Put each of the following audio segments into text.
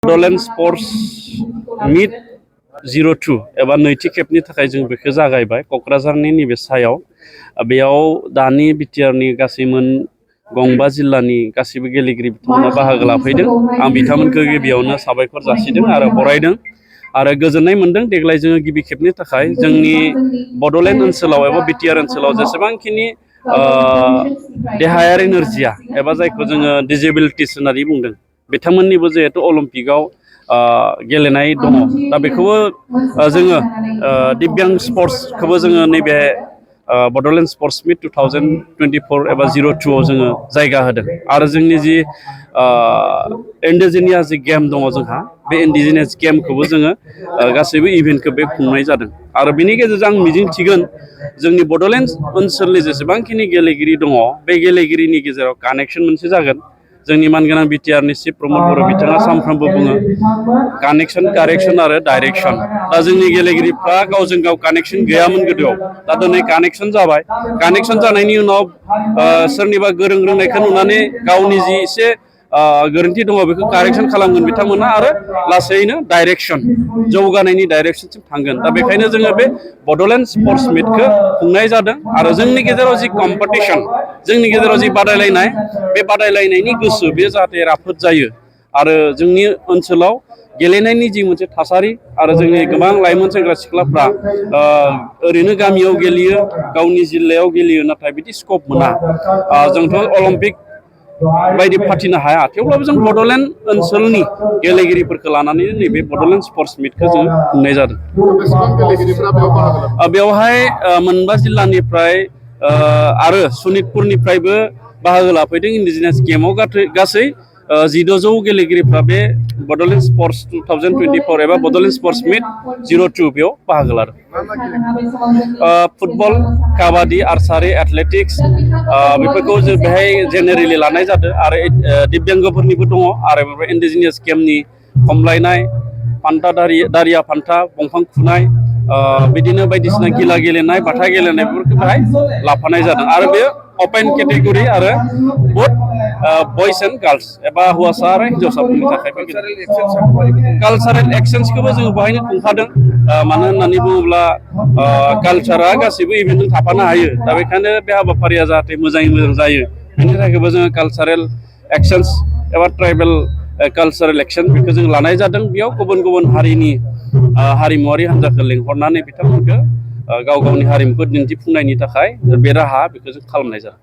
बोडोलेण्ड sports meet 02 एबा नैथि खेबनि थाखाय जों बेखौ जागायबाय क'क्राझारनि नैबे सायाव बेयाव दानि बिटिआरनि गासै मोन गंबा जिल्लानि गासैबो गेलेगिरि बिथांमोना बाहागो लाफैदों। आं बिथांमोनखौ गिबियावनो साबायखर जासिदों आरो बरायदों आरो गोजोननाय मोनदों। देग्लाय जोङो गिबि खेबनि थाखाय जोंनि बड'लेण्ड ओनसोलाव एबा बिटिआर ओनसोलाव जेसेबांखिनि देहायारि नोरजिया एबा जायखौ जोङो डिजेबिलिटिस होननानै बुंदों बिथांमोननिबो जिहेतु अलिम्पिकआव गेलेनाय दङ। दा बेखौबो जोङो दिव्यांग स्पर्ट्सखौबो जोङो नैबे बड'लेण्ड स्पर्ट्स मीट 2024 एबा 02 आव जोङो जायगा होदों आरो जोंनि जि इन्डिजिनियास जि गेम दङ जोंहा बे इन्डिजिनियास गेमखौबो जोङो गासैबो इभेन्टखौ बे खुंनाय जादों आरो बिनि गेजेरजों आं मिजिंथिगोन जोंनि बड'लेण्ड ओनसोलनि जेसेबांखिनि गेलेगिरि दङ बे गेलेगिरिनि गेजेराव कानेक्सन मोनसे जागोन। जोंनि मानगोनां बिटिआरनि चिफ प्रमद बर' बिथाङा सानफ्रोमबो बुङो कानेक्सन कारेक्सन आरो डाइरेक्सन। दा जोंनि गेलेगिरिफ्रा गावजों गाव कानेक्सन गैयामोन गोदोआव, दा दिनै कानेक्सन जाबाय। कानेक्सन जानायनि उनाव सोरनिबा गोरों रोंनायखौ नुनानै गावनि जि एसे गोरोन्थि दङ बेखौ कारेक्सन खालामगोन बिथांमोना आरो लासैनो डाइरेक्सन जौगानायनि डाइरेक्सनसिम थांगोन। दा बेखायनो जोङो बे बड'लेण्ड स्पर्ट्स मीटखौ खुंनाय जादों आरो जोंनि गेजेराव जि कम्पिटिसन, जोंनि गेजेराव जि बादायलायनाय, बे बादायलायनायनि गोसो बे जाहाथे राफोद जायो आरो जोंनि ओनसोलाव गेलेनायनि जि मोनसे थासारि आरो जोंनि गोबां लाइमोन सेंग्रा सिख्लाफ्रा ओरैनो गामियाव गेलेयो, गावनि जिल्लायाव गेलेयो, नाथाय बिदि स्कप मोना। जोंथ' अलिम्पिक बायदि फाथिनो हाया, थेवब्लाबो जों बड'लेण्ड ओनसोलनि गेलेगिरिफोरखौ लानानै नैबे बड'लेण्ड स्पर्ट्स मीटखौ जोङो खुंनाय जादों। बेवहाय मोनबा जिल्लानिफ्राय आरो सनितपुरनिफ्रायबो बाहागो लाफैदों। इन्डिजिनियास गेमाव गासै 1600 गेलेगिरिफ्रा बे बड'लेण्ड स्पर्ट्स 2024 एबा बड'लेण्ड स्पर्ट्स मीट 02 बेयाव बाहागो लादों। फुटबल, काबादि, आर्सारि, एथलेटिक्स बेफोरखौ जों बेहाय जेनेरेलि लानाय जादों आरो दिव्यांगफोरनिबो दङ आरो बेनिफ्राय इन्डिजिनियास गेमनि खमलायनाय, फान्था दारिया फान्था, दंफां खुनाय, बिदिनो बायदिसिना गिला गेलेनाय, बाथा गेलेनाय बेफोरखौ बेहाय लाफानाय जादों आरो बेयो अपेन केटेगरि आरो बुथ बयस एन्ड गार्लस एबा हौवासा आरो हिन्जावसाफोरनि थाखाय कालचारेल एक्सचेन्जखौबो जोङो बेहायनो खुंखादों। मानो होननानै बुङोब्ला कालचारा गासैबो इभेन्टजों थाफानो हायो। दा बेखायनो बे हाबाफारिया जाहाथे मोजाङै मोजां जायो बेनि थाखायबो जोङो कालचारेल एक्सचेन्ज एबा ट्राइबेल कालचारेल एक्सचेन्ज बेखौ जों लानाय जादों। बेयाव गुबुन गुबुन हारिनि हारिमुवारि हान्जाखौ लिंहरनानै बिथांमोनखौ गाव गावनि हारिमुखौ दिन्थिफुंनायनि थाखाय बे राहा बेखौ जों खालामनाय जादों।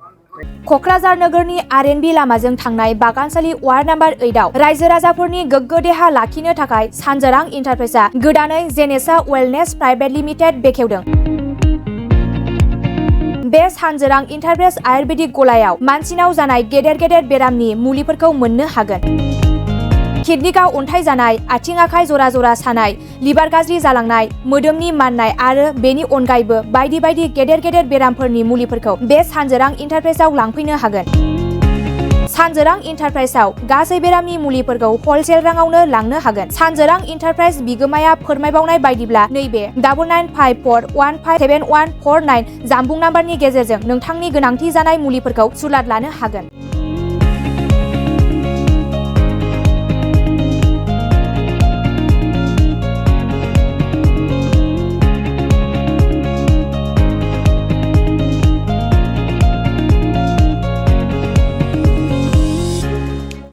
क'क्राझार नोगोरनि आर.एन.बी लामाजों थांनाय बागानसालि वार्ड नम्बर 8 आव रायजो राजाफोरनि गोग्गो देहा लाखिनो थाखाय सानजोरां इन्टारप्राइजआ गोदानै जेनेसा वेलनेस प्राइभेट लिमिटेड बेखेवदों। बे सानजोरां इन्टारप्राइज आयुर्वेदिक गलायाव मानसिनाव जानाय गेदेर गेदेर बेरामनि मुलिफोरखौ मोननो हागोन। किडनिकआव अन्थाइ जानाय, आथिं आखाइ जरा जरा सानाय, लिभार गाज्रि जालांनाय, मोदोमनि माननाय आरो बेनि अनगायैबो बायदि बायदि गेदेर गेदेर बेरामफोरनि मुलिफोरखौ बे सानजोरां इन्टारप्राइजआव लांफैनो हागोन। सानजोरां इन्टारप्राइजआव गासै बेरामनि मुलिफोरखौ हलसेल राङावनो लांनो हागोन। सानजोरां इन्टारप्राइज बिगोमाया फोरमायबावनाय बायदिब्ला नैबे 9954157149 जानबुं नाम्बारनि गेजेरजों नोंथांनि गोनांथि जानाय मुलिफोरखौ सुलाद लानो हागोन।